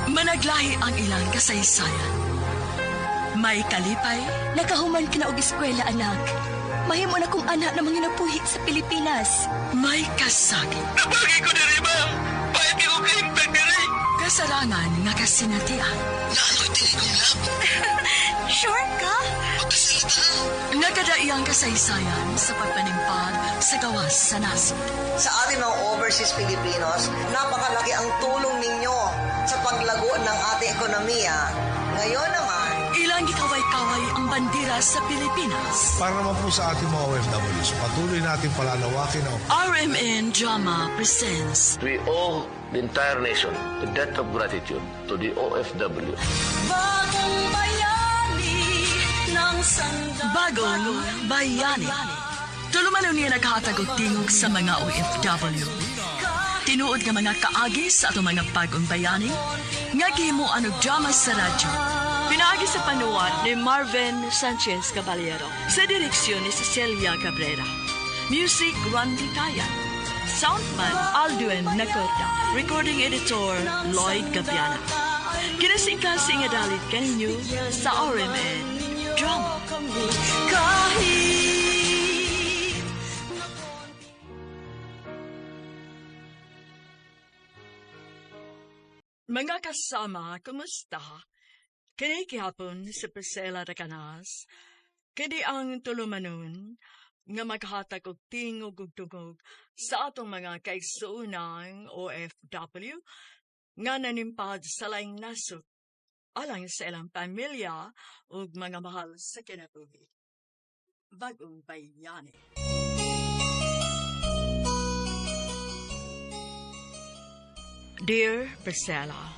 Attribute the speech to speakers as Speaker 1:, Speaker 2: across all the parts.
Speaker 1: Managlahi ang ilang kasaysayan. May kalipay,
Speaker 2: Nakahuman ka na og eskwela, anak. Mahimo na kong anak na manginabuhi sa Pilipinas.
Speaker 1: May kasakit.
Speaker 3: Nabagay ko diri ba? Pwede ko kahimtang diri.
Speaker 1: Kasarangan nga kasinatian.
Speaker 3: Naano'y tingin kong love.
Speaker 2: Sure ka?
Speaker 3: Pagkasalita.
Speaker 1: Nagadaiyang kasaysayan sa pagpanimpag sa gawas sa nasod.
Speaker 4: Sa ating mga overseas Filipinos, napakalaki ang tulong ninyo sa paglago ng ating ekonomiya. Ngayon naman,
Speaker 1: Ilang gikaway-kaway ang bandera sa Pilipinas.
Speaker 5: Para naman po sa ating mga OFWs, patuloy natin palalawakin ang
Speaker 1: RMN Drama presents
Speaker 6: We owe the entire nation the debt of gratitude to the OFW.
Speaker 1: Bagong Bayani ng Bagong Bayani. Tulumanon niya naghatag og tingog sa mga OFW. Tinuod nga mga kaagi sa atong mga bagong bayani nga gihimuan og drama sa radyo. Pinaagi sa panuwat ni Marvin Sanchez Caballero sa direksyon ni Cecilia Cabrera. Music Randy Tayan. Soundman Alduin Nacorda. Recording editor Lloyd Gabiana. Kinasingkasing nga dalit kaninyo sa RMN Drama. Mga kasama, kumusta? Kini gihapon si Priscilla Racanas. Kini ang tulumanon nga maghatag og tingog ug dungog sa atong mga kaigsuonang OFW nga nanimpad sa laing nasod alang sa ilang pamilya ug mga mahal sa kinabuhi. Bagong Bayani. Dear Priscilla,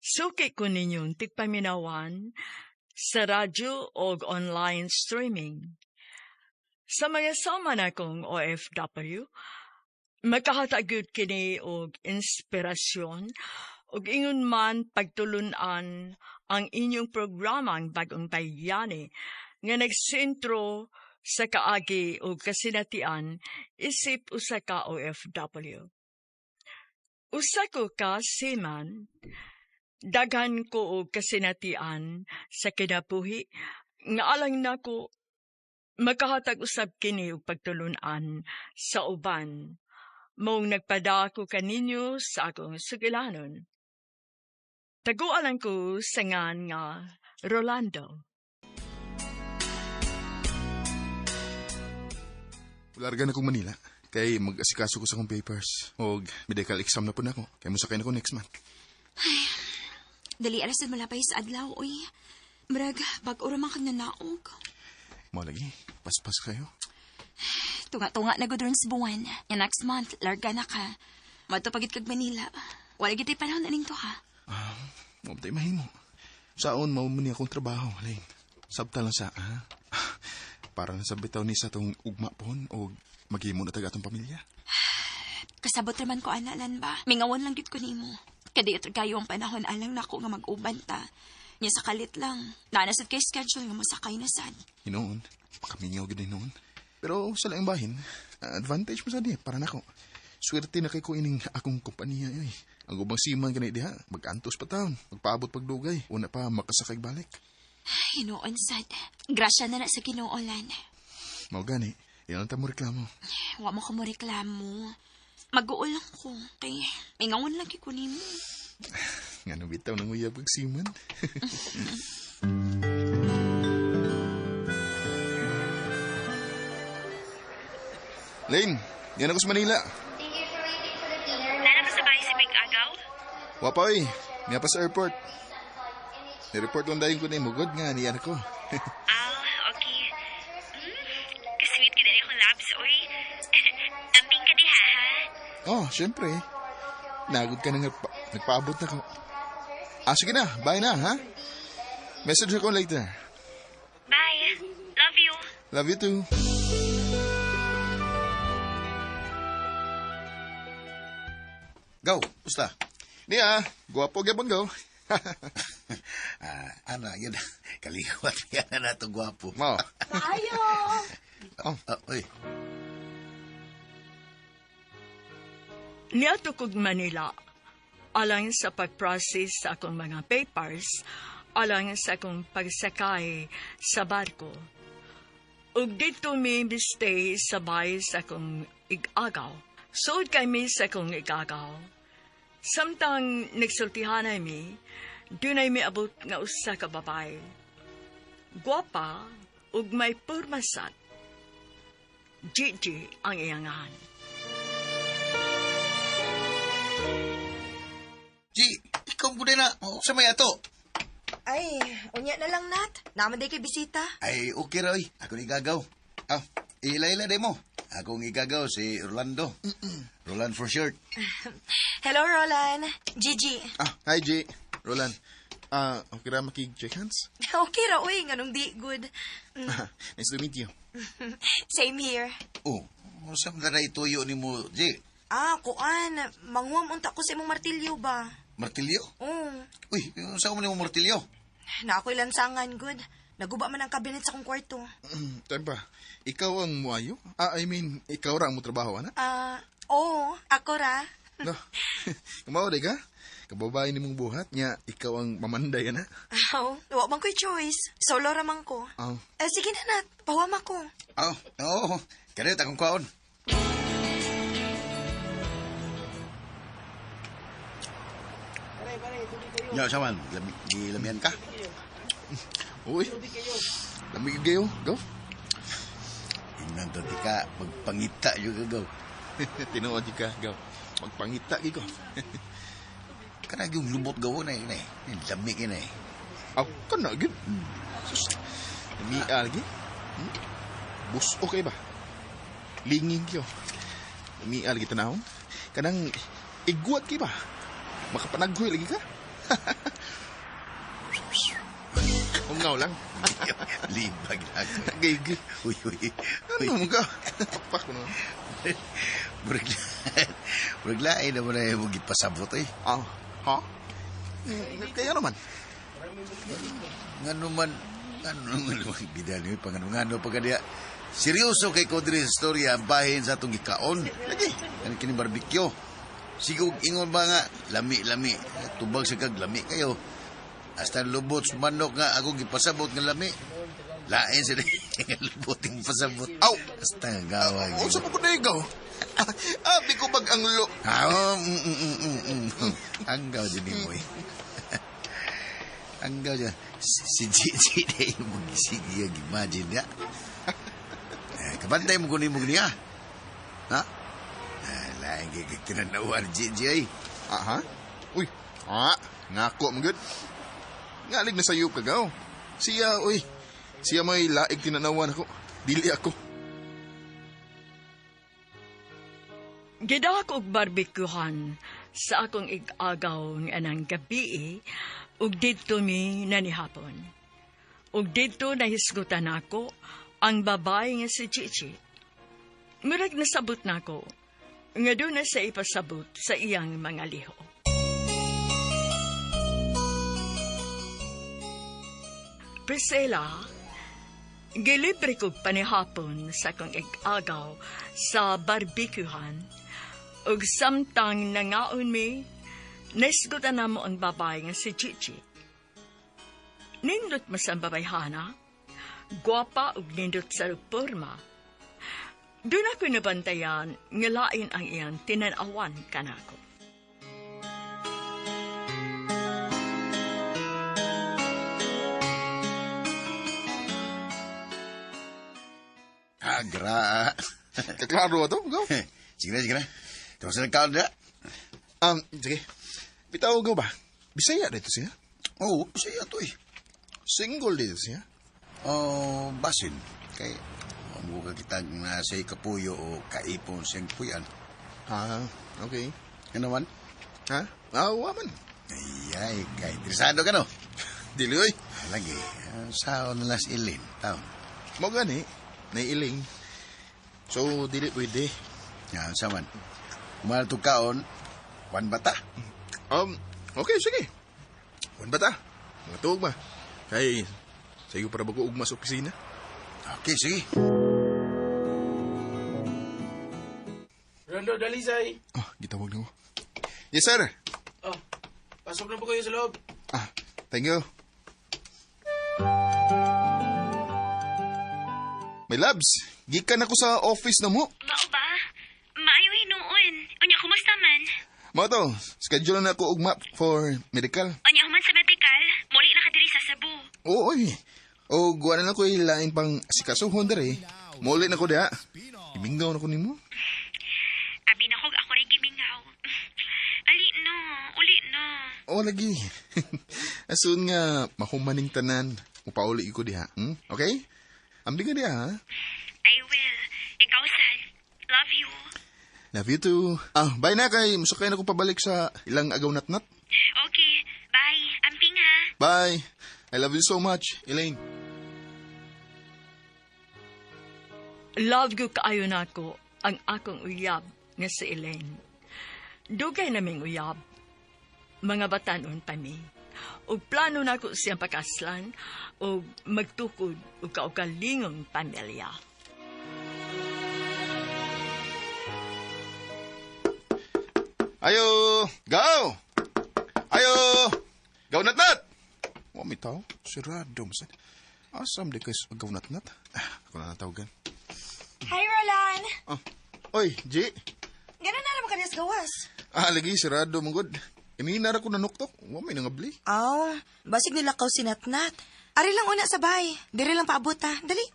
Speaker 1: suki ko ninyong tigpaminawan sa radyo o online streaming. Sa mga sama na kong OFW, makahatagod kini og inspirasyon ug ingon man pagtulunan ang inyong programang Bagong Bayani nga nagsentro sa kaagi ug kasinatian isip usa ka OFW. Usa ko ka seaman, daghan ko og kasinatian sa kinabuhi nga alang nako makahatag usab kini og pagtulunan sa uban mong nagpadako kaninyo sa akong sugilanon. Tagualan ko sa ngan nga Rolando.
Speaker 7: Larga na kong Manila. Kay mag-asikaso ko sa akong papers. Og medical exam na po na ako. Kay mosakay na ko next month.
Speaker 8: Dali alas na malapay sa adlaw, oy. Murag, bag-o ra man kag nanaog.
Speaker 7: Mo lagi, paspas kayo.
Speaker 8: Tunga-tunga na gud ron sa buwan. Ya next month, larga na ka. Madto pagit kag Manila. Wala gid panahon aning to ha.
Speaker 7: Mo tay mahimo. Saon mao man ni akong trabaho, Lane. Sabta lang sa, ha? Para na sa bitaw ni sa tong ugma pon og maghimo na taga atong pamilya.
Speaker 8: Kasabot raman ko ana lan ba. Mingawan lang gid ko nimo. Kadi kayo ang panahon alang nako nga mag-uban ta. Nya sa kalit lang. Naa na sad kay schedule nga mosakay na sad.
Speaker 7: Hinoon, makamingaw gid noon. Pero sa laing bahin, advantage mo sa di para nako. Swerte na kay ko ining akong kompanya ay. Ang ubang seaman kani diha, mag-antos pa taon, magpaabot pagdugay, una pa makasakay balik.
Speaker 8: Hinoon sad. Grasya na na sa Ginoo lan.
Speaker 7: Mao gani, ilan ta mo reklamo.
Speaker 8: Wa mo ko mo reklamo. Mag-uol lang ko. Kay mingawan lang ko nimo.
Speaker 7: Ngano bitaw nang uyab kag seaman. Lane, yan ako sa Manila.
Speaker 8: Nana ba sa bahay si Big Agaw?
Speaker 7: Wa pa oy, niya pa sa airport. Ni-report lang dayon ko ni mugod nga niyan ako.
Speaker 8: Ah, okay. Kasweet ka din akong labs, oy. Amping ka diha, ha?
Speaker 7: Oh, syempre. Nagod ka na nagpaabot na ko. Ah, sige na. Bye na, ha? Message ako later.
Speaker 8: Bye. Love you.
Speaker 7: Love you too.
Speaker 9: Go, pusta.
Speaker 7: Niya, guwapo gyapon go.
Speaker 9: Ah, ana, yun. Kaliwat yan na nato gwapo.
Speaker 7: Mo.
Speaker 2: Ayo!
Speaker 7: Oh,
Speaker 9: Ah, uy,
Speaker 1: Niadto kog Manila. alang sa pag-process sa akong mga papers, alang sa akong pagsakay sa barko. Ug dito mi mistay sabay sa akong igagaw. Suod kami sa akong igagaw. Samtang nagsultihanay mi, dunay mi abot nga usa ka babae. Gwapa ug may purmasat. Gigi ang iyangan.
Speaker 9: G, ikaw ko din na. Sa may ato.
Speaker 10: Ay, unya na lang, Nat. Naman day kay bisita.
Speaker 9: Ay, okay ra, oy. Ako ni igagaw. Ah, ila-ila de mo. Akong igagaw si Rolando. Roland for short.
Speaker 10: Hello, Roland. Gigi.
Speaker 7: Ah, hi G. Roland. Ah, okay ra makig-check hands?
Speaker 10: Okay ra, uy. Nganong di good.
Speaker 7: Nice to meet you.
Speaker 10: Same here.
Speaker 9: Oh, unsa man na ituyo ni mo, G?
Speaker 10: Ah, kuan. Manguam unta ko sa imong martilyo ba?
Speaker 9: Martilyo?
Speaker 10: Oo.
Speaker 9: Uy, unsa man nimo martilyo?
Speaker 10: Na ako'y lansangan, good. Naguba man ang kabinet sa akong kwarto.
Speaker 7: Time pa, ikaw ang muayo? Ah, I mean, ikaw ra ang mo trabaho, ana?
Speaker 10: Ah, oo. Ako ra.
Speaker 7: No. Kumao di ka? Kababae ni mong buhat niya, ikaw ang mamanday, ana?
Speaker 10: Aw, wa man ko'y choice. Solo ra man ko.
Speaker 7: Oh.
Speaker 10: Eh, sige na, Nat. Pawam ako.
Speaker 9: Oh, oo. Kanit akong kwaon. Yo, saman, gilamian ka?
Speaker 7: Uy, lamig kayo. Go.
Speaker 9: Ingnan to di ka, magpangita yung gagaw.
Speaker 7: Tinuod ka, go. Magpangita, ko.
Speaker 9: Kanag yung lubot gawo na yun eh. Lamig yun eh.
Speaker 7: Aw, kana, gid. Sus, lamia lagi. Bus okay ba? Lingin kayo. Lamia lagi tanawon. Kanang igwat kay ba? Makapanaghoy lagi ka? Ungaw lang.
Speaker 9: Libag lang.
Speaker 7: Gigi.
Speaker 9: Uy, uy.
Speaker 7: Ano mo ka? Pak ko naman.
Speaker 9: Murag lain naman na yung gipasabot eh.
Speaker 7: Ah, ha? Kaya naman.
Speaker 9: Ngano man, bida niyo, pangano-ngano pa kaniya. Seryoso kay Kodri sa istorya, bahin sa atong gikaon.
Speaker 7: Lagi.
Speaker 9: Kan kini barbecue. Sigog ingon ba nga, lami-lami. Tubag sa kag lami kayo. Hasta lubot sa manok nga ako gipasabot nga lami. Lain sa lubot yung pasabot.
Speaker 7: Aw!
Speaker 9: Hasta nga gawa.
Speaker 7: Unsa pa ko na ikaw? Abi ko bag ang lo...
Speaker 9: Ah, Anggaw din mo eh. Anggaw dyan. Si Gigi na yung magisigi ang imagine niya. Eh, kabantay mo kunin mo niya. Ha? Lain kay tinanawan Gigi ay.
Speaker 7: Aha. Uy, ah, ngako mo gud. Ngalig na sayop ka gaw. Siya, uy. Siya may laig tinanawan ako. Dili ako.
Speaker 1: Gidako og barbecuehan sa akong igagaw nga anang gabi ug didto mi nanihapon. Ug didto nahisgutan nako ang babae nga si Chichi. Murag nasabot nako nga doon na sa ipasabot sa iyang mga liho. Priscilla, gilibre kog panihapon sa akong igagaw sa barbecuehan ug samtang nangaon mi, naisgutan namo ang babae nga si Chichi. Nindot mas ang babayhana, gwapa ug nindot sa porma. Doon ako nabantayan, nga lain ang iyang tinanawan kanako.
Speaker 9: Ah, gra.
Speaker 7: Kaklaro ato, go.
Speaker 9: Sige na, sige na. Tapos na nagkaon na.
Speaker 7: Sige. Bitaw, go ba? Bisaya dito siya?
Speaker 9: Oo, Bisaya to eh.
Speaker 7: Single dito siya?
Speaker 9: Oh, basin. Kay, mo ka kitang nasa kapuyo o kaipon siyang puyan.
Speaker 7: Ah, okay.
Speaker 9: Ano man?
Speaker 7: Ha? Ah, wa man.
Speaker 9: Ay, ay, kay interesado ka no?
Speaker 7: Dili, oy.
Speaker 9: Lagi, sao na las ilin, tao.
Speaker 7: Mo gani, naiiling. So, dili pwede.
Speaker 9: Yan, sa man. Mahal to kaon, kwan bata.
Speaker 7: Okay, sige. Kwan bata. Mga tuog ba? Kay, sayo para bago ugma sa opisina.
Speaker 9: Okay, sige.
Speaker 11: Rondo Dalisay.
Speaker 7: Ah, gitawag na ko. Yes, sir.
Speaker 11: Oh, Pasok na po kayo sa loob.
Speaker 7: Ah, thank you. My loves, gikan ako sa office na mo.
Speaker 8: Mao ba? Maayo hinuon. Unya, kumusta man?
Speaker 7: Mao to, schedule na ako ugma for medical.
Speaker 8: Unya, human sa medical, muli na ka diri sa Cebu.
Speaker 7: Oo, oy. O, guwa na lang ko ilain pang sikasuhon dere. Muli na ko diha. Imingaw na ko nimo.
Speaker 8: Abi na kog ako rin gimingaw. Ali no, uli no.
Speaker 7: Oo, lagi. Asun nga, mahumaning tanan. Mupauli ko diha. Hmm? Okay? Ambi ka diha, ha?
Speaker 8: I will. Ikaw sad. Love you.
Speaker 7: Love you too. Ah, bye na kay. Musakay na ko pabalik sa ilang agaw natnat.
Speaker 8: Okay, bye. Amping ha.
Speaker 7: Bye. I love you so much, Elaine.
Speaker 1: Love ko kaayo nako ang akong uyab nga si Elaine. Dugay naming uyab. Mga batanon pa mi. Ug plano nako siyang pakaslan ug magtukod og kaugalingong pamilya.
Speaker 7: Ayo! Go! Ayo! Go natnat! Wa mi tao. Sirado man sad. Asam di kay gaw natnat? Ah, ako na natawagan.
Speaker 10: Hi, Roland!
Speaker 7: Ah. Oy, G.
Speaker 10: Ganun na naman kanyas gawas.
Speaker 7: Ah, lagi sirado man gud. Imina ra ko nanuktok. Wa may nangabli.
Speaker 10: Aw, basig nila kaw sinatnat. Ari lang una sa bay. Diri lang paabot ha. Dali.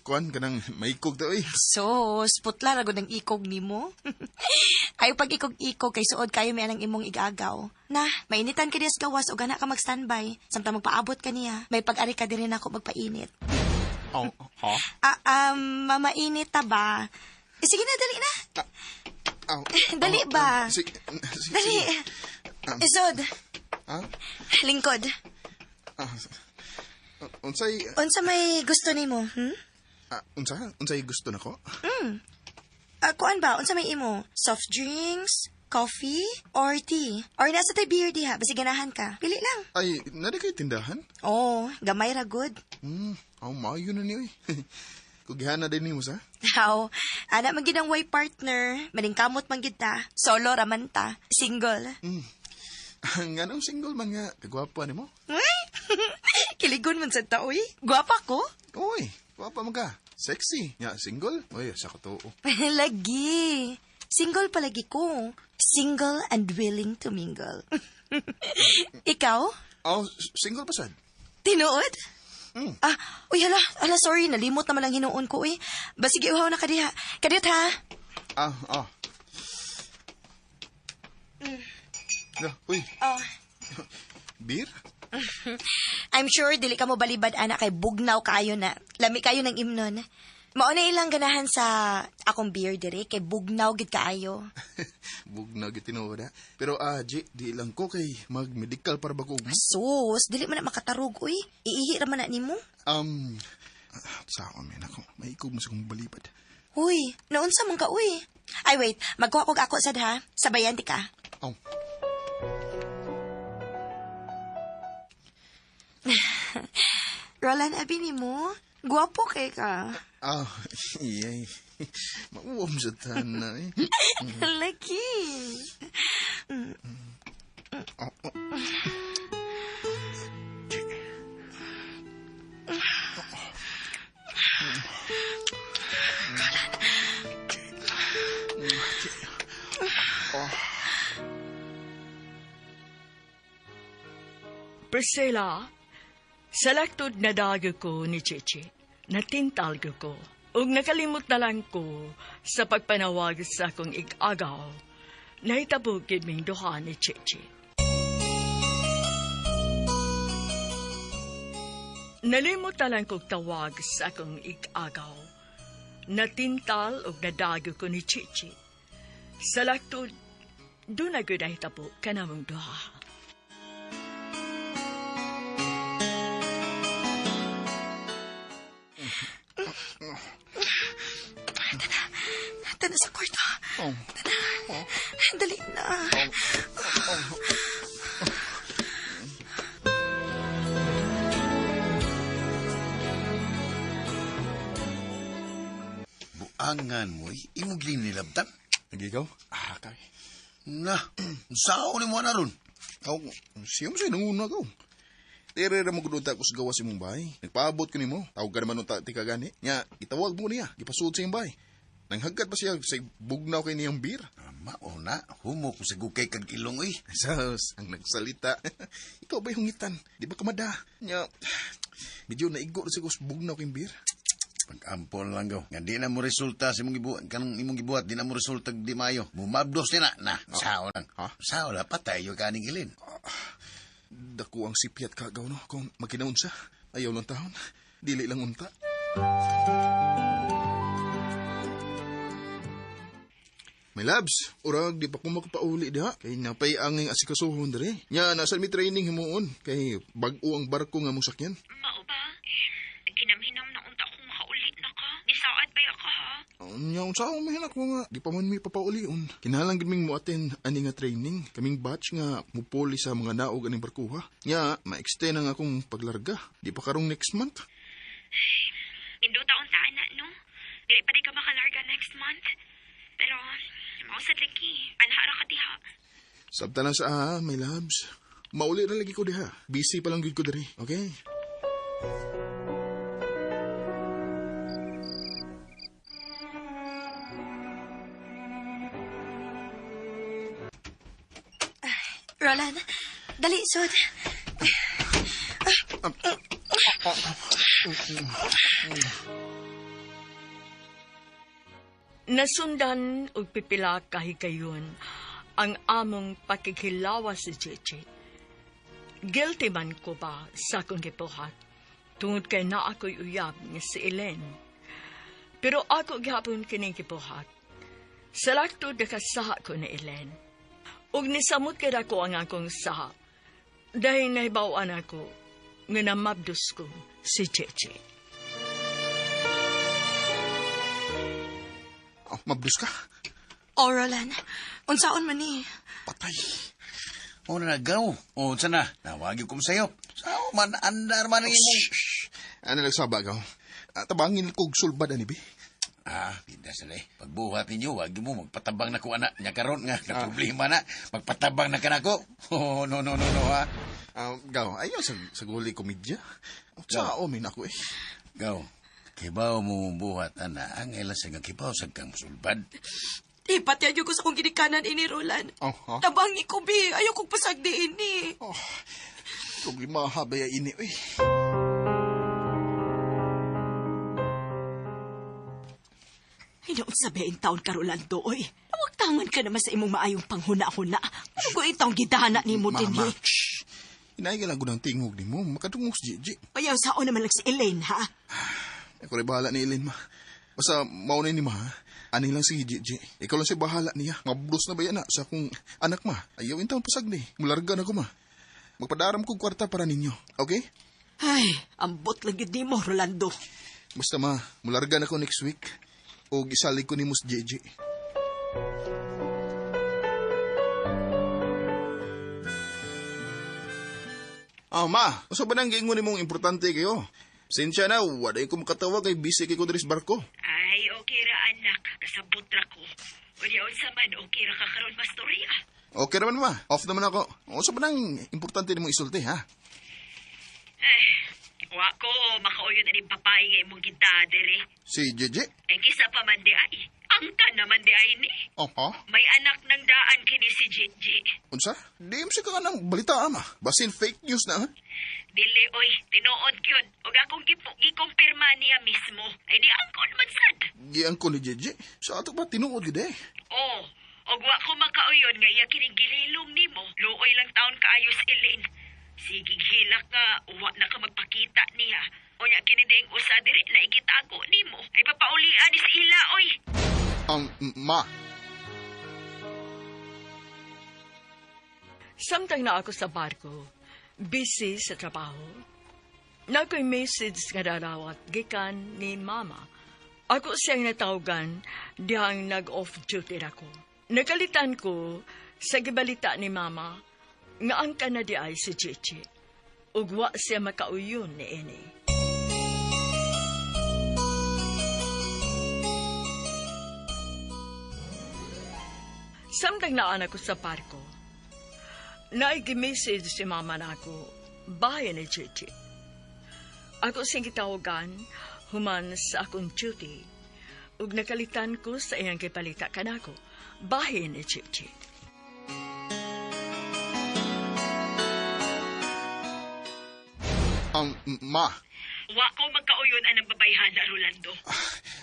Speaker 7: Kuan kanang maikog ta oy.
Speaker 10: Sos, putla ra gud ang ikog nimo. Ayo pag ikog-ikog kay suod kayo may anang imong igagaw. Na, mainitan ka diya sa gawas o gana ka mag-standby. Samtang magpaabot ka niya, may pag-ari ka diri nako magpainit.
Speaker 7: Oh, ha?
Speaker 10: Ah, mamainit ta ba? Eh, sige na, dali na.
Speaker 7: Aw.
Speaker 10: Dali
Speaker 7: Oh,
Speaker 10: ba?
Speaker 7: Dali.
Speaker 10: Dali.
Speaker 7: Um,
Speaker 10: Isod,
Speaker 7: Ha?
Speaker 10: lingkod.
Speaker 7: Ah, unsay
Speaker 10: Unsa may gusto nimo, hmm?
Speaker 7: ah, unsa unsay gusto nako?
Speaker 10: Ah, kuan ba? Unsa may imo? Soft drinks, coffee, or tea? Or nasa tay beer diha, basi ganahan ka. Pili lang.
Speaker 7: Ay, nari kay tindahan?
Speaker 10: Oh, gamay ra good.
Speaker 7: Aw maayo na ni oy. Kugihana din nimo sa.
Speaker 10: Aw, ana man gid ang way partner, maningkamot man gid ta. Solo ra man ta, single.
Speaker 7: Nganong single man nga kagwapo nimo?
Speaker 10: Uy! Kiligon man sad ta uy. Gwapa ko.
Speaker 7: Oy, gwapa man ka. Sexy. Nya single? Oy, sa katuo.
Speaker 10: Lagi. Single palagi ko. Single and willing to mingle. Ikaw?
Speaker 7: Oh, single pa sad.
Speaker 10: Tinuod? Ah, uy, hala, hala, sorry, nalimot naman ang hinuon ko, uy. Basige, uhaw na kadiha. Kadiyot, ha?
Speaker 7: Ah, ah. Ya, uy,
Speaker 10: Oh.
Speaker 7: beer?
Speaker 10: I'm sure dili ka mo balibad, anak, kay bugnaw kaayo na. Lami kayo ng imnon. Mao na ilang ganahan sa akong beer dire kay bugnaw gid kaayo.
Speaker 7: Bugnaw gyud tinuod ha. Pero ah, G, di lang ko kay mag-medical para bago ugma.
Speaker 10: Sus, dili man na makatarog uy. Iihi ra man na nimo.
Speaker 7: Um, sa man ako, maikog mo sa kong balibad.
Speaker 10: Uy, naunsa man ka uy. Ay wait, magkuha kog ako sad ha. Sabayan ti ka.
Speaker 7: Oh.
Speaker 10: Roland, abi nimo. Guwapo kay ka.
Speaker 7: Ah, iyay. Mauwam sa tanan eh.
Speaker 10: Lagi.
Speaker 7: Oh, oh.
Speaker 1: Priscilla, sa laktod na dago ko ni Chichi, natintal ko, ug nakalimot na lang ko sa pagpanawag sa akong igagaw. Nahitabo gid ming duha ni Chichi. Nalimot na lang kog tawag sa akong igagaw. Natintal ug nadago ko ni Chichi. Sa laktod, doon na gud nahitabo kanamong duha.
Speaker 10: Tana sa kwarto.
Speaker 7: Oh.
Speaker 10: Dali na.
Speaker 9: Buangan mo, imong nilabtan.
Speaker 7: Nagikaw? Ah, kay.
Speaker 9: Na, sao ni mo na ron?
Speaker 7: Aw, siyam sa'yo, nanguna ko. Tere ra mo gud unta ko sa gawas imong bahay. Nagpaabot ko nimo. Tawag ka naman unta ti kagani. Nya, gitawag mo niya, gipasuod sa imong bahay. Nanghagkat pa siya sa bugnaw kay niyang beer.
Speaker 9: Mao na, humo ko sa gukay kag ilong oy.
Speaker 7: Sus, ang nagsalita. Ikaw ba'y hungitan? Di ba kamada? Nya, medyo naigo na sa bugnaw kay beer.
Speaker 9: Pag-ampon lang gaw. Nga di na mo resulta sa imong gibuhat, kanang imong gibuhat, di na mo resulta di maayo. Mumabdos ni na. Na, sao lang.
Speaker 7: Ha?
Speaker 9: Sao la, patay yung kaning ilin.
Speaker 7: Dako ang sipyat kagaw no, kung magkinaon siya. Ayaw lang taon. Dili lang unta. My loves, urag di pa ko makapauli diha. Kay napay anging asikasuhon dire. Nya nasa mi training himuon kay bag-o ang barko nga mong sakyan.
Speaker 8: Mao ba? Kinamhinam na unta kung makaulit na ka. Nisaad ba ya ka ha?
Speaker 7: Nya unsa akong mahinak ko nga di pa man mi papaulion. Kinahanglan gid ming mo-attend ani nga training. Kaming batch nga mupuli sa mga naog aning barkuha. Nya ma-extend ang akong paglarga. Di pa karong next month.
Speaker 8: Ninduta unta ana no. Dili pa di ka makalarga next month. Pero mao sad lagi. Anha ra ka diha.
Speaker 7: Sabta lang sa my loves. Mauli na lagi ko diha. Busy pa lang gid ko diri. Okay?
Speaker 10: Roland, dali, sud.
Speaker 1: Nasundan og pipila kahigayon ang among pakighilawa si Chichi. Guilty man ko ba sa akong gibuhat tungod kay naa ako'y uyab nga si Elaine. Pero ako gihapon kining gibuhat. Sa laktod nakasaha ko ni Elaine. Ug nisamot kay ko ang akong saha. Dahil nahibaw-an ako nga namabdos ko si Chichi.
Speaker 7: Oh, mabdos ka?
Speaker 10: Oh, Roland, unsaon man ni?
Speaker 7: Patay.
Speaker 9: O na nagaw. O sana, nawagi ko sa'yo. Sao man andar man ang imong...
Speaker 7: Shh. Ano lang sa bagaw? Tabangin kog sulbad ani bi.
Speaker 9: Ah, pinda sila eh. Pagbuhat ninyo, wag mo magpatabang na ko anak niya karon nga. Na problema na. Magpatabang na ka na ko. Oh, no, no, no, no, ha.
Speaker 7: Gaw, ayaw sa guli komedya. Sa min ako eh.
Speaker 9: Gaw, kibaw mo buhat, ana. Ang ilan sa nga kibaw sa kang sulbad.
Speaker 10: Ipatyan ko sa kong ginikanan ini, Roland.
Speaker 7: Oh, ha?
Speaker 10: Tabangi ko, bi. Ayaw kong pasagdi ini.
Speaker 7: Oh, problema habaya ini eh.
Speaker 11: Hinoon sabihin taon ka, Rolando, oy. Nawagtangan ka naman sa imong maayong panghuna-huna. Ano ko itong gidana ni mo din,
Speaker 7: Mama,
Speaker 11: eh?
Speaker 7: shh. Inay ka lang ko ng tingog ni mo. Makadungog si Gigi.
Speaker 11: Ayaw sao naman lang si Elaine, ha?
Speaker 7: Ako rin bahala ni Elaine, ma. Basta mauna ni ma, ha? Ani lang si Gigi. Ikaw lang siya bahala niya. Mabdos na ba yan, na, sa akong anak, ma. Ayaw intaon pasag ni. Mularga na ko, ma. Magpadaram kong kwarta para ninyo. Okay?
Speaker 11: Ay, ambot lang yun ni mo, Rolando.
Speaker 7: Basta, ma. Mularga na ko next week. O gisalig ko ni mo si Gigi. Ah, ma, usa ba nang giingon nimong importante kayo? Sensya na, waday ko makatawa kay busy kay ko diri sa barko.
Speaker 8: Ay, okay ra anak. Kasabot ra ko. Unya unsa man okay ra ka karon mastorya.
Speaker 7: Okay naman, ma. Off naman ako. Usa ba nang importante nimong isulti, ha?
Speaker 8: Ay, wa ko makauyon ani babae nga imong gita diri.
Speaker 7: Si JJ?
Speaker 8: Ay kisa pa man di ay. Angka naman di ay ni.
Speaker 7: Oh, ha?
Speaker 8: May anak ng daan kini si Gigi.
Speaker 7: Unsa? Di mo siya ka ng balita, ama. Basin fake news na, ha?
Speaker 8: Dili oy, tinuod gyud. Ug akong gikumpirma niya mismo. Ay di angkon man sad.
Speaker 7: Giang ko ni JJ. Sa ato ba tinuod gid eh?
Speaker 8: Oh, og wa ko makauyon nga iya kining gililong nimo. Luoy lang taon kaayo si Elaine. Sige hilak nga wa na ka magpakita niya. Unya kini ding usa diri na ikitago nimo. Ay papaulian ni si ila oy.
Speaker 7: Ma.
Speaker 1: Samtang na ako sa barko, busy sa trabaho, na ako'y message nga darawat gikan ni Mama. Ako siyang natawagan dihang nag-off duty ako. Nagalitan ko sa gibalita ni Mama nga ang kanadi ay si Chichi. Ugwa siya makauyon ni ini. Samtang naan ako sa barko, naigi-message si mama na ako, bahay ni Gigi. Ako siyang gitawagan, human sa akong duty, ug nakalitan ko sa iyang gipalita kanako, bahay ni Gigi.
Speaker 7: Ma,
Speaker 8: Wa ko magkauyon anang babayhana, Rolando.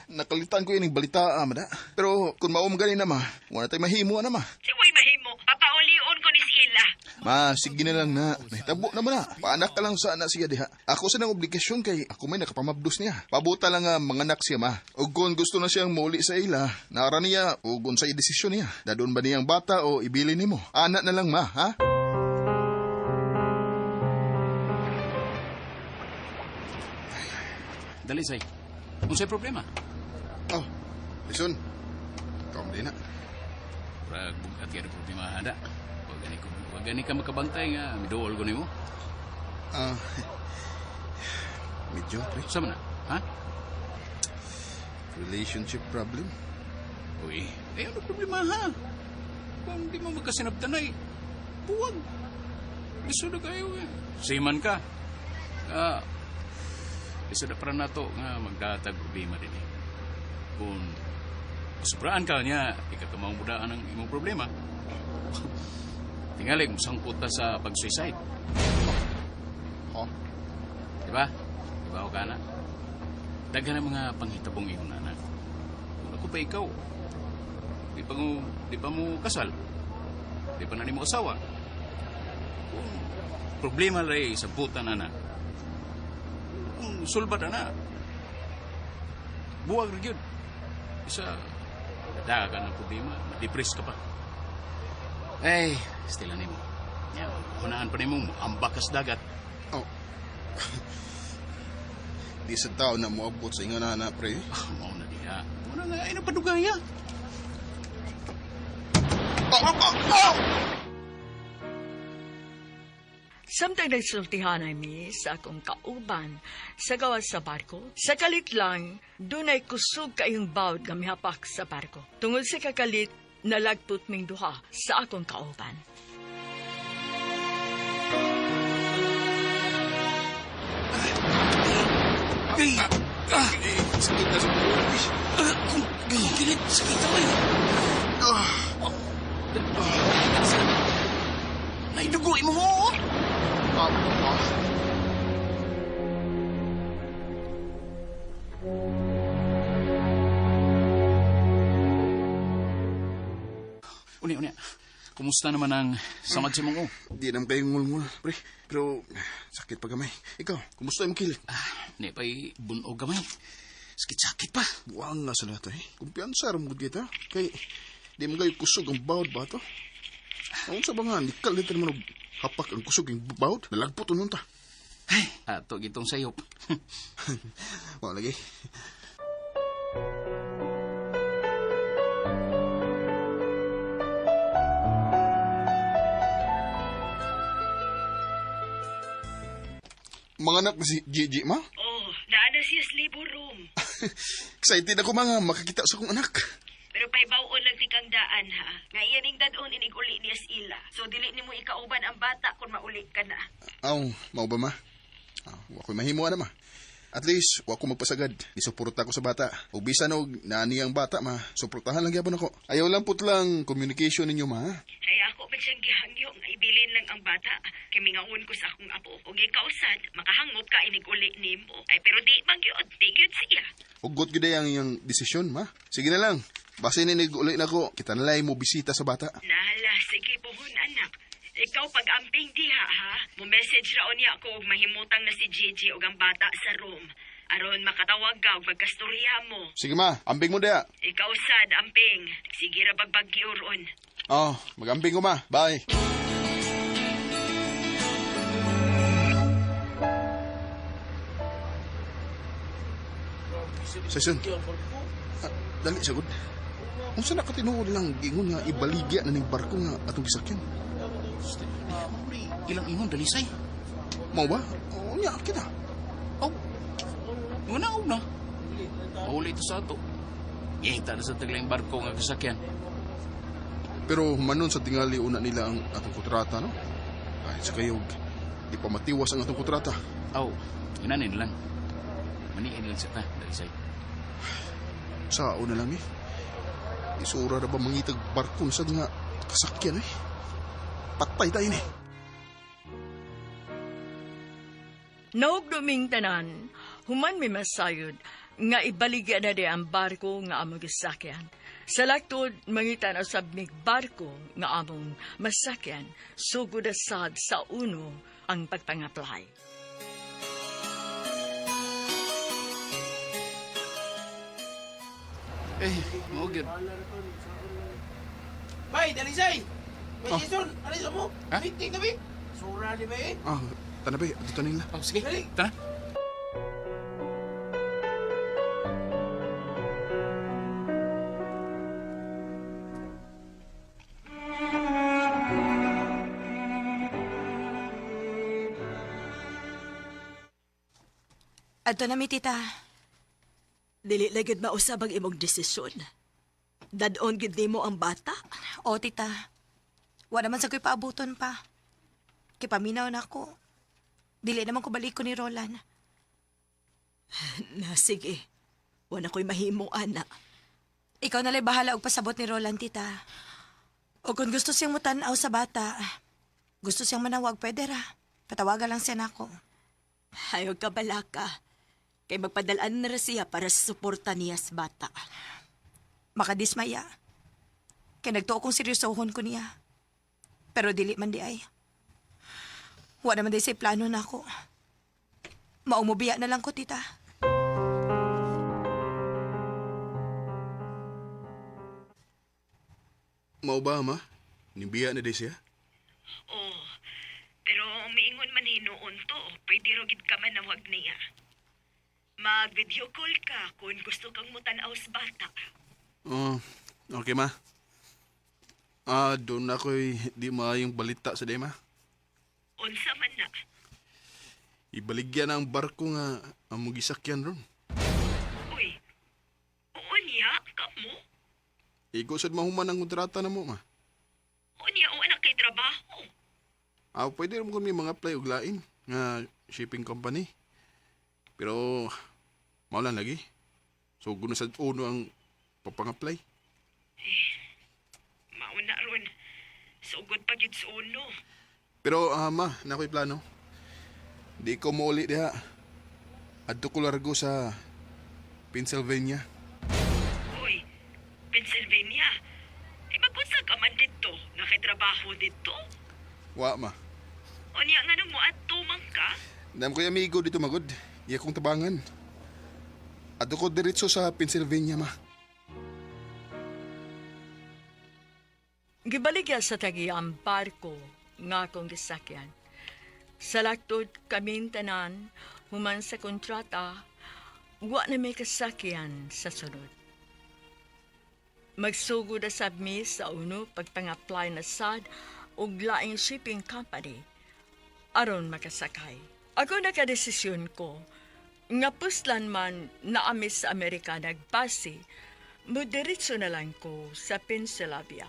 Speaker 7: nakalitan ko ining balita, mada. Pero kung maum gani na, ma, wala tayo mahimo na, ma.
Speaker 8: Si way mahimo, papaulion ko ni sila.
Speaker 7: Ma, sige na lang na. Nahitabo naman na. Paanak ka lang sa anak siya diha. Ako sa nang obligasyon kay ako may nakapamabdos niya. Pabuta lang nga mga anak siya, ma. O kung gusto na siyang mauli sa ila, naara niya o kung sa desisyon niya. Dadon ba niyang bata o ibili nimo? Anak na lang, ma, ha?
Speaker 12: Dali, say. Unsay problema?
Speaker 7: Oh, listen. Kaum din na.
Speaker 12: Murag bugat kaya problema ada. Wag gani ka makabantay nga miduol ko nimo.
Speaker 7: Medyo, pre.
Speaker 12: Sa man na? Ha?
Speaker 7: Relationship problem?
Speaker 12: Uy, eh ano problema ha? Kung di mo magkasinabtanay, buwag. Lisod na kayo eh. Seaman ka. Lisod na para nato nga magdatag problema din eh. Kung sobraan ka niya, ikakamang mudaan ang imong problema. Tingali, musangkot ta sa pag-suicide.
Speaker 7: Oh.
Speaker 12: Diba? Diba ako ka na? Daghan ang mga panghitabong iyong nana. Kung ako pa ikaw, di pa mo kasal. Di pa na ni mo asawa. Kung problema lay sa buta na na, kung sulbat na na, buwag rin yun. Isa, nadaga ka ng problema, ma-depress ka pa. Ay, stila nimo. Ya, hunahan pa nimo, ambak kas dagat.
Speaker 7: Oh. Di sa tao na moabot sa ingon na, pre.
Speaker 12: Ah, mao na diha. Mao na nga, ay napadugaya.
Speaker 7: Oh, oh, oh, oh!
Speaker 1: Samtang nagsultihan mi sa akong kauban sa gawas sa barko, sa kalit lang, dunay kusog kayong bawd nga mihapak sa barko. Tungod sa kakalit, nalagpot ming duha sa akong kauban.
Speaker 12: Ay! Ah!
Speaker 7: Sakit na sa buhay.
Speaker 12: Kilit, sakit ako eh. Naidugo mo ho! Unya, unya. Kumusta naman ang samad sa mong?
Speaker 7: Di naman kayong ngulngul, pre. Pero sakit pa gamay. Ikaw, kumusta yung kilit?
Speaker 12: Di pa'y bunog gamay. Sakit-sakit pa.
Speaker 7: Buwang nga sa nato eh. Kumpiyansa ram gud kita. Kay di mo kayo kusog ang bawd ba to? Ang sa ba nga, nikal dito naman og hapak ang kusog ang bawd. Nalagpot nun ta.
Speaker 12: Ay, ato gitong sayop.
Speaker 7: Mao lagi. Mga anak na si Gigi, ma?
Speaker 8: Oh, naa na siya sa labor room.
Speaker 7: Excited ako mga makakita sa akong anak.
Speaker 8: Pero pahibaw-on lang si kang daan ha. Nga iyan ning dad-on inig uli niya sa ila. So dili nimo ikauban ang bata kung mauli ka na.
Speaker 7: Aw, mao ba ma? Wa ko'y mahimo na ma. At least, wa ko magpasagad. Gisuporta ko sa bata. Ug bisan og naani ang bata ma, suportahan lang gyapon ako. Ayaw lang put lang communication ninyo ma.
Speaker 8: Ay ako man siyang gihangyo nga ibilin lang ang bata. Kay mingaon ko sa akong apo. Ug ikaw sad, makahangop ka inig uli nimo. Ay pero di man gyud, di gyud siya.
Speaker 7: Ugot gyud ang iyang desisyon ma. Sige na lang. Basin inig uli na ko, kita na lang mo bisita sa bata.
Speaker 8: Nala, sige buhon anak. Ikaw pag-amping diha ha. Mo-message raon niya ako og mahimutang na si Gigi og ang bata sa room. Aron makatawag ka og magkastorya mo.
Speaker 7: Sige ma, ambing mo diha.
Speaker 8: Ikaw sad, amping. Sige ra bagbagyo ron.
Speaker 7: Oh, mag-ambing ko ma. Bye. Saison. Dali sagod. Unsa na katinuod lang gingon nga ibaligya na ning barko nga atong gisakyan?
Speaker 12: Ilang ingon dalisay.
Speaker 7: Mao ba? Oo nya kita.
Speaker 12: Oh. Muna na. Mauli ito sa ato. Ngita na sa taglaing barko nga kasakyan.
Speaker 7: Pero humanon sa tingali una nila ang atong kontrata, no? Kahit sa kayog, di pa matiwas ang atong kontrata.
Speaker 12: Aw, inanin lang. Maniin lang sa ta, dalisay.
Speaker 7: Sao na lang eh. Isura na ba mangitag barko sa nga kasakyan eh. Patay tayo ni.
Speaker 1: Nahugduming tanan, human mi masayod, nga ibaligya na di ang barko nga among gisakyan. Sa laktod, mangita na usab mig barko nga among masakyan, sugod na sad sa uno ang pagpangaplay.
Speaker 12: Eh, mao gyud.
Speaker 13: Bay, dalisay! Bay,
Speaker 7: Oh.
Speaker 13: Jason, ano mo?
Speaker 12: Ha?
Speaker 13: Meeting na, bay! Sura ni bay!
Speaker 7: Ah, tanabi, ato nila.
Speaker 12: Oh, sige.
Speaker 13: Dali.
Speaker 12: Tara.
Speaker 10: Adto na mi, tita.
Speaker 11: Dili na gyud mausab ang imong desisyon. Dadon gyud nimo ang bata.
Speaker 10: O, tita. Wa naman sa ko'y paabuton pa. Kipaminaw na ako. Dili naman ko balik ko ni Roland.
Speaker 11: Na sige. Wa na ko'y mahimo ana.
Speaker 10: Ikaw na lang bahala og pasabot ni Roland, tita. O kung gusto siyang mutanaw sa bata, gusto siyang manawag, pwede ra. Patawagan lang siya nako.
Speaker 11: Ayaw ka balaka. Kay magpadalaan na ra siya para sa suporta niya sa bata.
Speaker 10: Makadismaya. Kay nagtuo kong seryosohon ko niya. Pero dili man di ay. Wa naman di say plano na ako. Maumubiya na lang ko, tita.
Speaker 7: Mao ba, ma? Nibiya na di siya?
Speaker 8: Oh, pero umiingon man hinuon to, pwede ro gid ka manawag niya. Mag-video call ka kung gusto kang mutanaw sa bata.
Speaker 7: Oh, okay, ma. Ah, doon ako'y di maayong balita sa di, ma.
Speaker 8: Unsa man na.
Speaker 7: Ibaligya na ang barko nga among gisakyan ron.
Speaker 8: Uy, oo niya, kamo.
Speaker 7: Igo sad mahuman ang kontrata na mo, ma.
Speaker 8: Oo niya, oo anak kay trabaho.
Speaker 7: Ah, pwede rin kami mga apply og lain nga shipping company. Pero mao lang lagi. So guno sa uno ang papang-apply.
Speaker 8: Mauna ron. Sugod pa gyud sa uno.
Speaker 7: Pero ma, na ako'y plano. Di ko mouli diha. Adto ko largo sa Pennsylvania.
Speaker 8: Uy, Pennsylvania. Eh, magpunsa ka man dito. Nakitrabaho dito.
Speaker 7: Wa ma.
Speaker 8: O niya nga nung mo at man ka.
Speaker 7: Dam ko'y amigo dito magod. Iya kong tabangan. Adto ko diretso sa Pennsylvania, ma.
Speaker 1: Gibaligya sa tagiya ang barko nga akong gisakyan. Sa laktod kaming tanan, human sa kontrata, wa na may kasakyan sa sunod. Magsugod na sab mi sa uno pagpang-apply na sad og laing shipping company aron makasakay. Ako nakadesisyon ko nga puslan man na ami sa Amerika nagbase, mudiretso na lang ko sa Pennsylvania.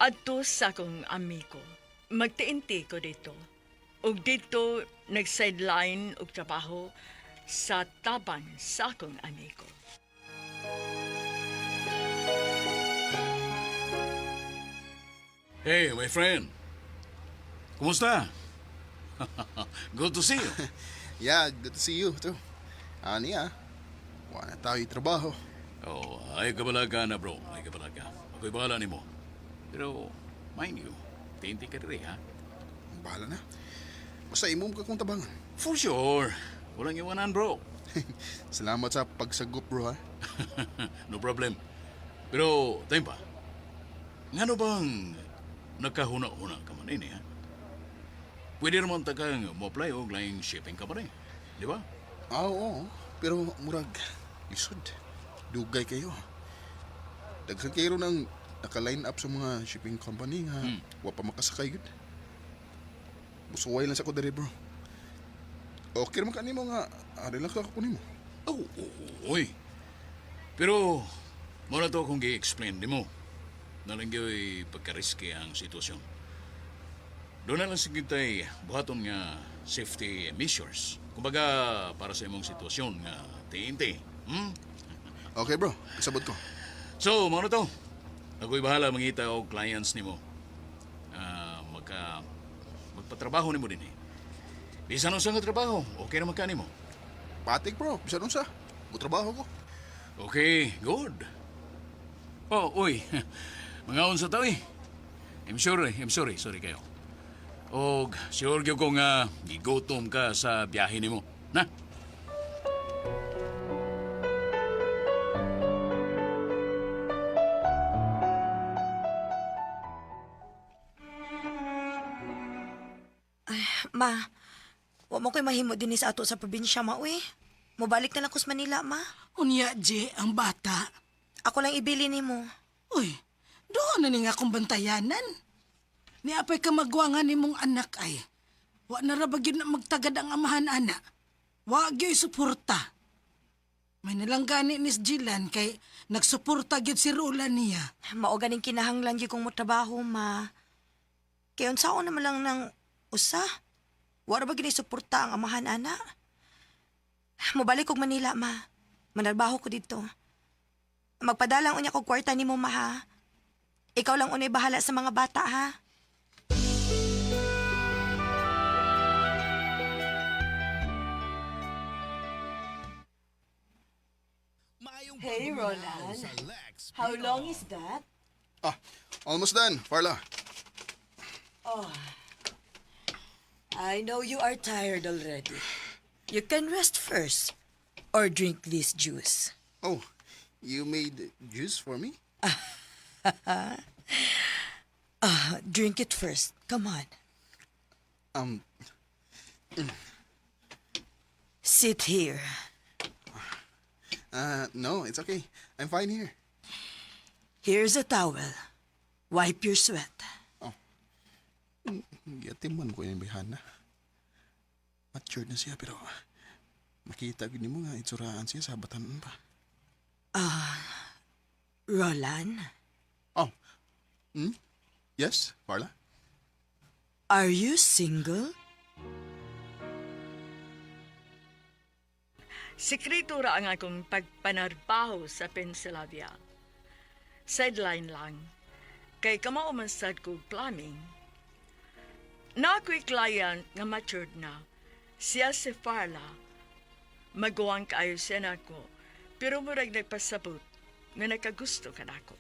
Speaker 1: Adto sa akong amigo. Magtiinti ko dito. Ug dito nag-sideline og trabaho sa tabang sa akong amigo.
Speaker 12: Hey, my friend. Kumusta? Good to see you.
Speaker 7: Yeah, good to see you too. Ani ah. Wa na tayo trabaho.
Speaker 12: Oh, ay kabalaga na bro. Ay kabalaga. Ako'y bahala nimo. Pero, mind you, tinti ka diri, ha?
Speaker 7: Bahala na. Basta imong ka kong tabangan.
Speaker 12: For sure. Walang iwanan, bro.
Speaker 7: Salamat sa pagsagop, bro, ha.
Speaker 12: No problem. Pero, time pa. Ngano bang nakahuna-huna ka man ini, ha? Pwede naman tagang mo-apply og laing shipping company. Di ba?
Speaker 7: Ah, oo. Pero murag, lisod. Dugay kayo. Daghan kayo ng naka-line up sa mga shipping company nga wa pa makasakay gud. Musuway lang sa ko diri, bro. Okay naman kanimo nga ari lang ka ko nimo.
Speaker 12: Oh, oy. Pero, muna to akong gi-explain di mo. Nalangyoy pagkariski ang sitwasyon. Doon na lang sige tay buhaton nga safety measures. Kumbaga, para sa imong sitwasyon nga TNT. Hmm?
Speaker 7: Okay bro, kasabot ko.
Speaker 12: So, mao na to. Ako'y bahala mangita og clients nimo. Magpatrabaho nimo din eh. Bisan unsa nga trabaho, okay naman ka nimo.
Speaker 7: Patik bro, bisan unsa. Mutrabaho ko.
Speaker 12: Okay, good. Oh, uy. Mga unsa ta eh. I'm sorry, sorry kayo. Og sure gyud ko nga gigutom ka sa biyahe nimo. Na?
Speaker 10: Ay, ma, wa mo ko'y mahimo din sa ato sa probinsya, ma, uy. Mobalik na lang ko sa Manila, ma.
Speaker 13: Unya, Je, ang bata.
Speaker 10: Ako lang ibili nimo.
Speaker 13: Uy, doon na ni nga akong bantayanan. Niapay ka magwangan nimong anak ay. Wa na ra ba gyud na magtagad ang amahan ana. Wa gyud suporta. May nalang gani ni Jilan kay nagsuporta gyud si Roland niya.
Speaker 10: Mao ganing kinahanglan gyud kong motrabaho, ma. Kay unsaon naman lang ng usa. Wa ra ba gyud suporta ang amahan ana? Mobalik kog Manila, ma. Manarbaho ko dito. Magpadalang unya kog kwarta nimo, ma, ha? Ikaw lang unay bahala sa mga bata, ha?
Speaker 11: Hey, Roland. How long is that?
Speaker 7: Ah, almost done, Farla.
Speaker 11: Oh. I know you are tired already. You can rest first or drink this juice.
Speaker 7: Oh, you made juice for me?
Speaker 11: Drink it first. Come on. Sit here.
Speaker 7: No, it's okay. I'm fine here.
Speaker 11: Here's a towel. Wipe your sweat.
Speaker 7: Oh. Giatiman ko yung bihana. Matured na siya pero makita gid nimo nga itsuraan siya sa batanon pa.
Speaker 11: Roland,
Speaker 7: Oh. Hmm? Yes, Farla?
Speaker 11: are you single?
Speaker 8: Sekreto ra ang akong pagpanarbaho sa Pennsylvania. Sideline lang. Kay kamao man sad ko plumbing. Na ako'y client nga matured na. Siya si Farla. Maguwang kaayo siya nako. Pero murag nagpasabot nga nakagusto ka nako.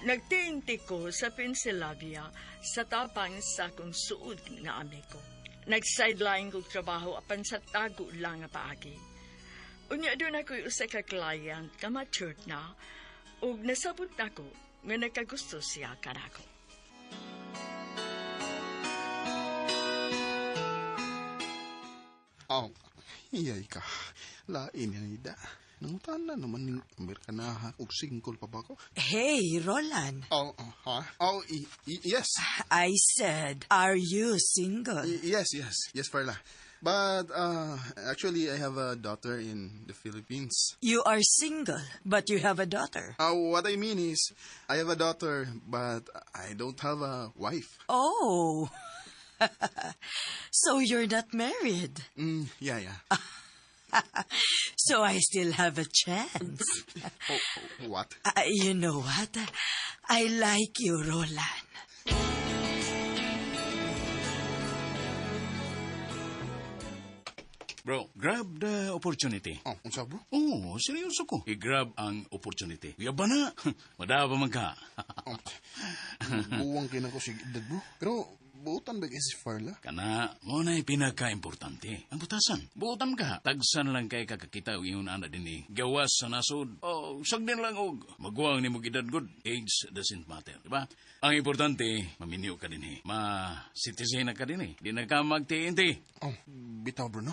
Speaker 8: Nagtiinti ko sa Pennsylvania sa tapang sa akong suod nga amigo. Nag-sideline kog trabaho apan sa tago lang nga paagi. Unya doon ako'y usa ka client nga matured na ug nasabot nako nga nakagusto siya kanako.
Speaker 7: Oh, iyay ka. Lain yan ida. Nangutana naman ning Amerikanaha og singkol pa ba ko?
Speaker 11: Hey, Roland.
Speaker 7: Oh, oh, ha? Oh, yes.
Speaker 11: I said, are you single?
Speaker 7: Yes, yes. Yes, Farla. But, actually, I have a daughter in the Philippines.
Speaker 11: You are single, but you have a daughter.
Speaker 7: What I mean is, I have a daughter, but I don't have a wife.
Speaker 11: Oh. So you're not married.
Speaker 7: Yeah, yeah.
Speaker 11: So I still have a chance.
Speaker 7: Oh, what?
Speaker 11: You know what? I like you, Roland.
Speaker 12: Bro, grab the opportunity.
Speaker 7: Oh, unsa bro?
Speaker 12: Oo, seryoso ko. I-grab ang opportunity. Yaba na. Madaba man ka.
Speaker 7: Oh, buwang kay nako sig edad bro. Pero buutan ba kay si Farla?
Speaker 12: Kana, mo na pinaka-importante. Ang butasan. Buutan ka. Tagsan lang kay kakakita og ingon ana din eh. Gawas sa nasod. Oh, sagdin lang og maguwang nimo edad good. Age doesn't matter, di ba? Ang importante, maminyo ka din eh. Ma-citizen na ka din eh. Di na ka mag-TNT.
Speaker 7: Oh, bitaw bro no.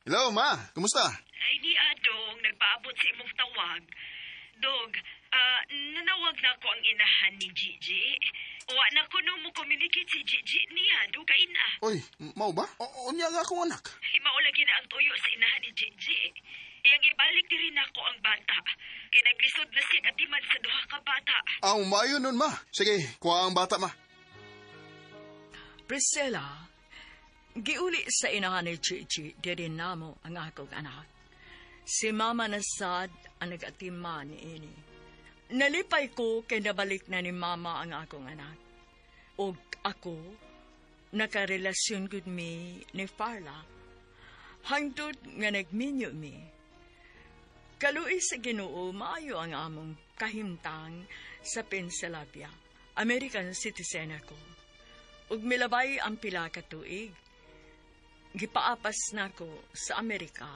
Speaker 7: Hello, ma. Kumusta?
Speaker 8: Ay, ni Adong, nagpaabot sa imong tawag. Dog, nanawag na ako ang inahan ni Gigi. Wa na kuno mo communicate si Gigi niya, dugay na.
Speaker 7: Oy, mao ba? O, unya nga akong anak.
Speaker 8: Mao lagi na ang tuyo sa inahan ni Gigi. Iyang ibalik diri nako ang bata. Kay naglisod na siya atiman sa duha ka bata.
Speaker 7: Aw, maayo nun, ma. Sige, kuha ang bata, ma.
Speaker 1: Priscilla, giuli sa inahan ni Chichi, diri namo ang akong anak. Si Mama na sad ang nag-atima ni ini. Nalipay ko kay nabalik na ni Mama ang akong anak. Og ako, nakarelasyon gud mi ni Farla. Hangtod nga nagminyo mi. Kaluoy sa Ginoo maayo ang among kahimtang sa Pennsylvania. American citizen ako. Ug milabay ang pila ka tuig. Gipaapas nako sa Amerika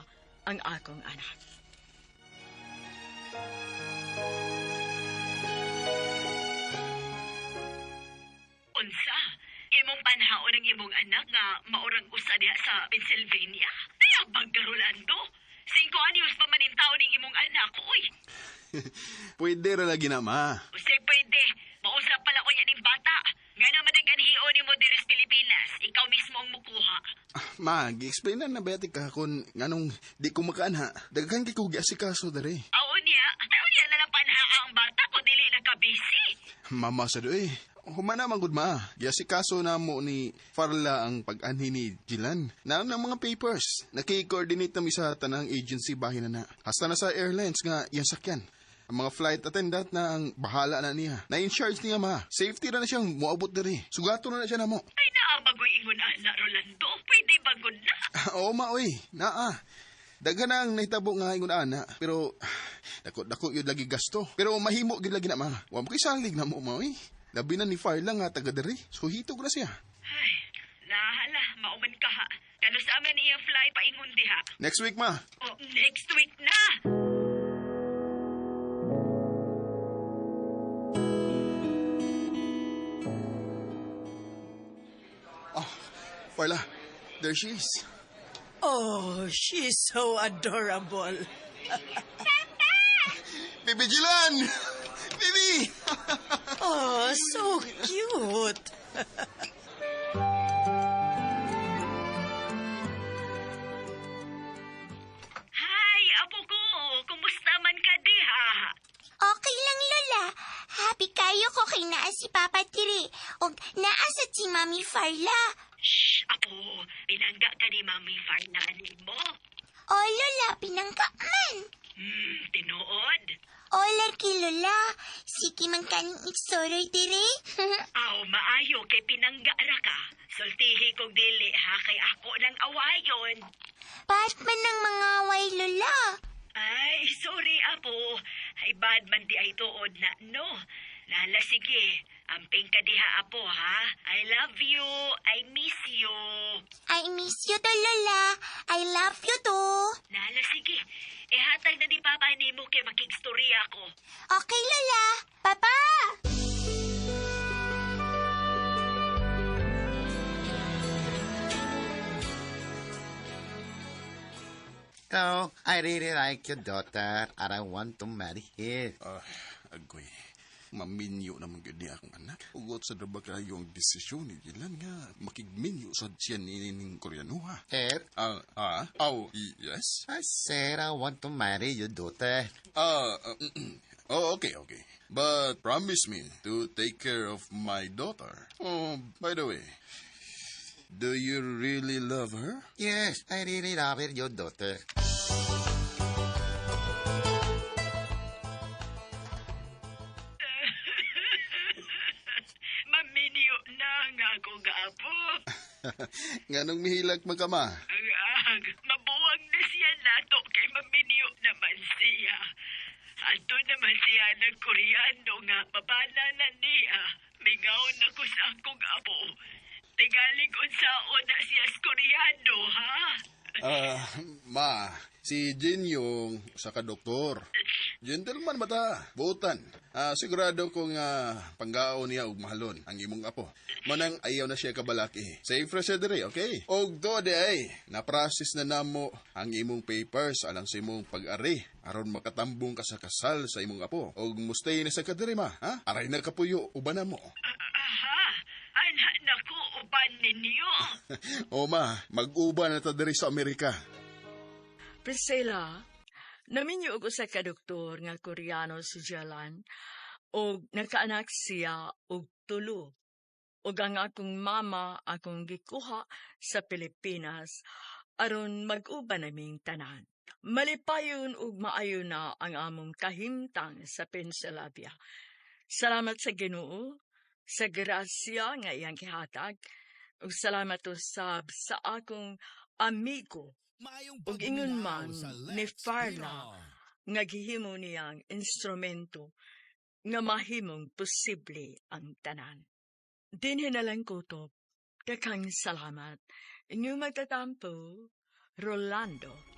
Speaker 1: ang akong anak.
Speaker 8: Unsa? Imong panhaon ang imong anak nga maurang usa diha sa Pennsylvania. Nayabag ka, Rolando. 5 anyos pa man taon ning imong anak, uy.
Speaker 7: Pwede ra lagi na, ma.
Speaker 8: Usay pwede. Mausap pala ko ning bata. Ngano man ang nimo diri sa Pilipinas, ikaw mismo ang mukuha.
Speaker 7: Ma, gi-explain na na ba ka kung nganong di ko makaanha. Daghan kay ko giasikaso dere.
Speaker 8: Aw niya, aw niya na lang panhaa ang bata ko dili na ka busy.
Speaker 7: Mama sa doy. Humana man gud ma. Giasikaso na mo ni Farla ang pag-anhi ni Jilan. Na ang mga papers. Naki-coordinate na mi sa tanang agency bahin na na. Hasta na sa airlines nga iyang sakyan. Ang mga flight attendant na ang bahala na niya. Na in charge niya ma. Safety ra na siyang moabot diri. Sugato na na siya namo.
Speaker 8: Ay naa bagoy ingon ana Rolando. Pwede ba gud na?
Speaker 7: Oo ma oy, naa. Daghan na ang nahitabo nga ingon ana, pero dako-dako yun lagi gasto. Pero mahimo gyud lagi na ma. Wa mo kay salig na mo ma oy. Labi na ni Farla nga taga diri. So hitog na siya.
Speaker 8: Ay, nahala, mauman ka ha. Kano sa amin iyang fly paingon diha.
Speaker 7: Next week ma.
Speaker 8: Oh, next week na.
Speaker 7: Oh, Farla, there she is.
Speaker 13: Oh, she's so adorable.
Speaker 7: Baby Jilan! Baby!
Speaker 13: Oh, so cute.
Speaker 8: Hi, apo ko. Kumusta man ka diha?
Speaker 14: Okay lang, Lola. Happy kayo ko kay naa si Papa diri. Og naa sa si Mami Farla.
Speaker 8: Shh, apo. Pinangga ka ni Mami Farla nimo.
Speaker 14: O, Lola, pinangga man.
Speaker 8: Tinuod.
Speaker 14: O, lagi, Lola. Sige man kaning iksoroy diri.
Speaker 8: Aw, maayo kay pinangga ra ka. Sultihi kog dili ha kay ako nang awayon.
Speaker 14: Ba't man ang mga away, Lola?
Speaker 8: Ay, sorry, apo. Ay, bad man di ay tuod na, no. Lala, sige. Amping ka diha, apo, ha? I love you. I miss you.
Speaker 14: I miss you to, Lola. I love you too.
Speaker 8: Lala, sige. Ihatag na ni Papa nimo kay makigstorya ko.
Speaker 14: Okay, Lola. Papa!
Speaker 9: Oh, I really like your daughter and I want to marry her.
Speaker 7: Ah, agoy. Maminyo naman gyud niya akong anak. Ugot sa draba kayo ang desisyon ni Jilan nga makigminyo sa siya ni ning Koreanuha.
Speaker 9: Ed?
Speaker 7: Ah, ah, oh, yes?
Speaker 9: I said I want to marry your daughter.
Speaker 7: Ah, oh, okay. But promise me to take care of my daughter. Oh, by the way, do you really love her?
Speaker 9: Yes, I really love her, your daughter.
Speaker 8: Maminyo na nga ako gaapo.
Speaker 7: Nganong mihilak man ka, ma?
Speaker 8: Ang ag, mabuwag na siya nato kay maminyo naman siya. Ato naman siya ng Koreano nga babala na niya. Mingaw na ko sa akong apo. Tingalig unsaon na siya sa Koreano, ha?
Speaker 7: Ah, ma, si Jin yung sa ka doktor. Gentleman ba ta? Buutan. Ah, sigurado kong panggaon niya og mahalon ang imong apo. Manang ayaw na siya kabalaki. Safe ra siya diri, okay? Og do di ay, na-process na namo ang imong papers alang sa imong pag-ari aron makatambong ka sa kasal sa imong apo. Og mustay na sa kadiri ma, ha? Aray na kapuyo uban na mo.
Speaker 8: Ah, ko uban ninyo.
Speaker 7: O ma, mag-uban na ta diri sa Amerika.
Speaker 1: Priscilla, naminyo og usa ka doktor nga Koreano si Jalan og nakaanak siya og tulo. Ug ang akong mama akong gikuha sa Pilipinas aron mag-uban naming tanan. Malipayon ug maayo na ang among kahimtang sa Pennsylvania. Salamat sa Ginoo sa grasya nga iyang gihatag ug salamat usab sa akong amigo ug ingon man ni Farla nga gihimo niyang instrumento nga mahimong posible ang tanan. Dinhi na lang kutob. Daghang salamat. Inyong magtatampo, Rolando.